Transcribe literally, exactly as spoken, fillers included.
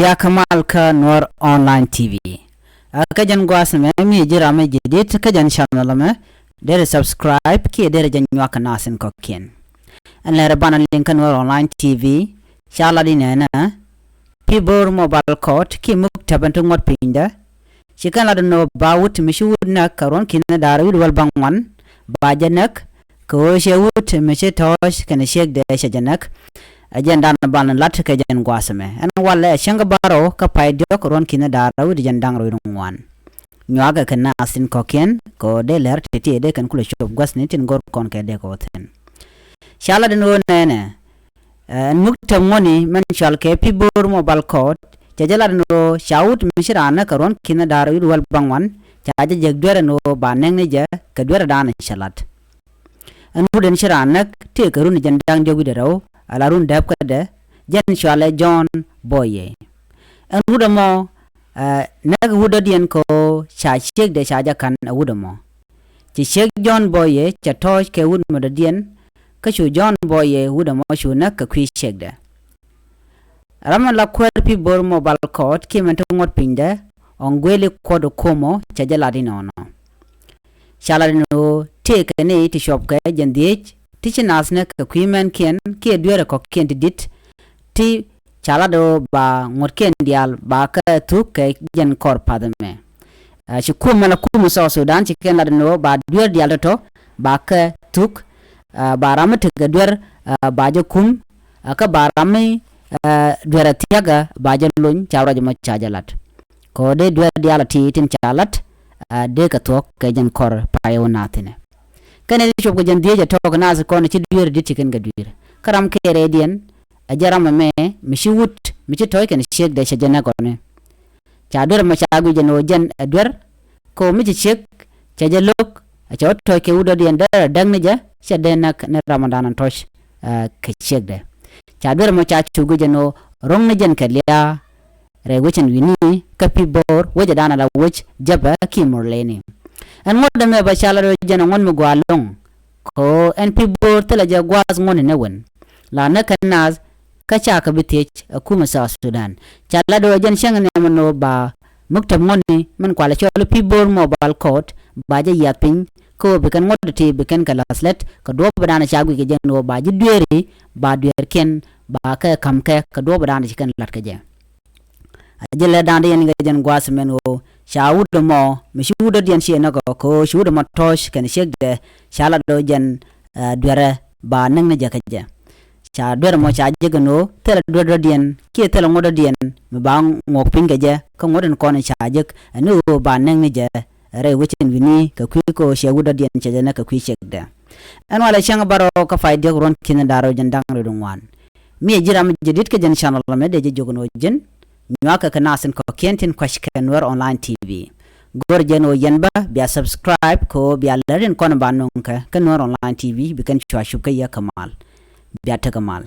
Bia kä mal kä Nuɔr Online T V. Kä jɛn gua̱a̱th mɛ mi ji̱ ram mi jɛ dit kä jɛn channel mɛ, derɛ subscribe kiɛ derɛ jɛ nyuak kä nasin kɔkiɛn. Ɛn lɛr banɛ liŋ kä Nuɔr Online T V, ca lat inɛnɛ Pibor Mobile Court kiɛ muk tɛpɛn ti ŋuɔt pinydɛ. Ci kɛn lat inɔ ba wut mi ci wut näk kɛ ruɔ̱n ki̱n da̱r wi̱i̱ wäl baŋ ŋuan, ba jɛ näk, kɛ ɣöö cɛ wut mi ci tɔ̱ɔ̱c kɛnɛ ciekdɛ cɛ jɛ näk. Ɛ jɛn dan ban lat kɛ jɛn gua̱a̱th mɛ. Ɛn walɛ ɛ cäŋ kä bärɔw kä pay diɔ̱k ruɔ̱n ki̱n da̱r wi̱i̱ jɛn da̱ŋ rɛw wi̱i̱ ŋuan. Nyuakɛ kɛ nasin kɔkiɛn kɛ ɣöö dee lɛr ti̱ti̱ dee kɛn kulɛ cop gua̱thni tin go̱r kɔn kɛ dee kɛ wä thi̱n. Ca lat inɔ nɛnɛ, ɛn muk tɛm ŋuɔ̱ni mɛn cual kɛ Pibor Mobile Court, cɛ jɛ lat inɔ ca wut mi ci raan näk kɛ ruɔ̱n ki̱n da̱r wi̱i̱ wäl baŋ ŋuan, ca jɛ jek duer inɔ ba näk ni jɛ kɛ duer dan cɛ lat. Ɛn wut ɛn ci raan näk tëëkɛ run jɛn da̱ŋ diɔ̱k wi̱cdɛ rɛw, ala run dääp kädɛ, jɛn cualɛ John Boye. Ɛn wut ɛmɔ, ɛ, näk wut dɔ̱diɛn kɛ ɣöö ca ciekdɛ ca jɛ ka̱n ɛ wut ɛmɔ. Ci ciek John Boye cɛ tɔ̱ɔ̱c kɛ wut mɔ dɔ̱diɛn, kä cu John Boye wut ɛmɔ cu näk kɛ kui̱ ciekdɛ. Ram mi la kuäär Pibor Mobile Court kiɛ mɛn ti ŋuɔ̱t pinydɛ, Ɔŋ Gueli Kuɔt Okumo cɛ jɛ lat inɔnɔ. Ca lat inɔ tëëkɛ ni ti cuɔpkɛ jɛn dhieec ti ci nath näk kɛ kui̱ mɛnkiɛn kiɛ dueerɛ kɔ̱kiɛn ti di̱t ti ca lat ɣöö ba ŋuɔ̱tkiɛn diaal ba kɛ thuk kɛ jɛn kɔr pa̱th ɛmɛ. Ɛ, ci kum mɛn la kum South Sudan ci kɛn lat inɔ ba dueer diaal tɔ̱tɔ̱ ba kɛ thuk, ɛ, ba ram mi tekɛ dueer, ɛ, ba jɛ kum, ɛ, kä ba ram mi, ɛ, dueer ɛ thia̱kä ba jɛ lony ca ruac mɔ ca jɛ lat. Kɛ ɣöö dee dueer diaal a ti tin ca lat, ɛ, dee kɛ thuɔ̱k kɛ jɛn kɔr pay ɣöö naath thi̱nɛ. Kɛnɛ ti cuɔp kɛ jɛn dhieec ɛ tɔ̱ɔ̱k naath kɔn ci dueer di̱t ci kɛn kɛ dueer. Kä ram kɛɛrɛ diɛn, ɛ jɛ ram ɛmɛ mi ci wut mi ci tɔ̱ɔ̱c kɛn ciekdɛ cɛ jɛ näk ɔni. Ca duer ɛmɔ ca guic jɛn ɣöö jɛn ɛ duer, kɛ ɣöö mi ci ciek cɛ jɛ lo̱k, cɛ wä tɔ̱ɔ̱c kɛ wut dɔ̱diɛn derɛ däk ni jɛ, cɛ dee näk ni ram ɔ dan ɛ tɔ̱ɔ̱c, ɛ, kɛ ciekdɛ. Ca duer ɛmɔ ca cu guic jɛn ɣöö ro̱ŋ ni jɛn kɛ lia̱a̱ rɛy wecin wi̱ni kä Pibor wecɛ dan ala wec jäpɛ kiɛ murleni. Ɛn ŋuɔ̱t ɛmɛ bä ca la rɔ jɛn ɛ ŋuɔ̱t mi gɔaa lo̱ŋ. Kɛ ɣöö ɛn Pibor thilɛ jɛ gua̱a̱th ŋuɔ̱tni nɛ wen. La näk kɛ naath kä ca kɛ bi thiec ɛ kumɛ South Sudan. Ca la rɔ jɛn cäŋ nɛmɛ nɔ ba muktäb ŋuɔ̱tni min kualɛ cɔl Pibor Mobile Court ba jɛ yiath piny. Kɛ ɣöö bi kɛn ŋuɔ̱t ti bi kɛn kɛ la̱th lät kɛ duɔ̱ɔ̱p dan ca guic kɛ jɛn ɣöö ba ji̱ dueeri ba dueerkiɛn ba kɛ ka̱m kɛ kɛ duɔ̱ɔ̱p dan ci kɛn la̱t kɛ jɛ. A jɛ lɛ da̱a̱n di yɛn kɛ jɛn gua̱a̱th mɛn ɣöö ca wut ɛmɔ mi ci wut dɔ̱diɛn ciɛ näk ɔ kɛ ɣöö ci wut ɛmɔ tɔ̱ɔ̱c kɛn ciekdɛ ca la dɔ̱ jɛn, ɛ, duerɛ ba näk ni jɛ kɛ jɛ. Ca duerɛ mɔ ca jek ɛn ɣöö thilɛ duer dɔ̱diɛn kiɛ thilɛ ŋuɔ̱t dɔ̱diɛn mi ba ŋuɔk piny kɛ jɛ kä ŋuɔ̱t in kɔn ca jek ɛn ɣöö ba näk ni jɛ rɛy wecin wi̱ni kɛ kui̱ kɛ ɣöö ciɛ wut dɔ̱diɛn cɛ jɛ näk kɛ kui̱ ciekdɛ. Ɛn walɛ cäŋ bärɔw kä pay diɔ̱k ruɔ̱n ki̱n da̱r rɛw jɛn da̱ŋ rɛw di ŋuan. Mi ɛ ji̱ ram jɛ di̱t kä jɛn channel mɛ dee jɛ jiök ɛn ɣöö ji̱n nyuakä kɛ nath tin kɔ̱kiɛn tin kua̱c kɛ Nuer Online T V. Go̱r jɛn ɣöö yɛn bä bia subscribe kɛ ɣöö bia lär in kɔn ba nöŋ kɛ kä Nuer Online T V bi kɛn cua cup kä yɛ kɛ mal. Bia tekɛ mal.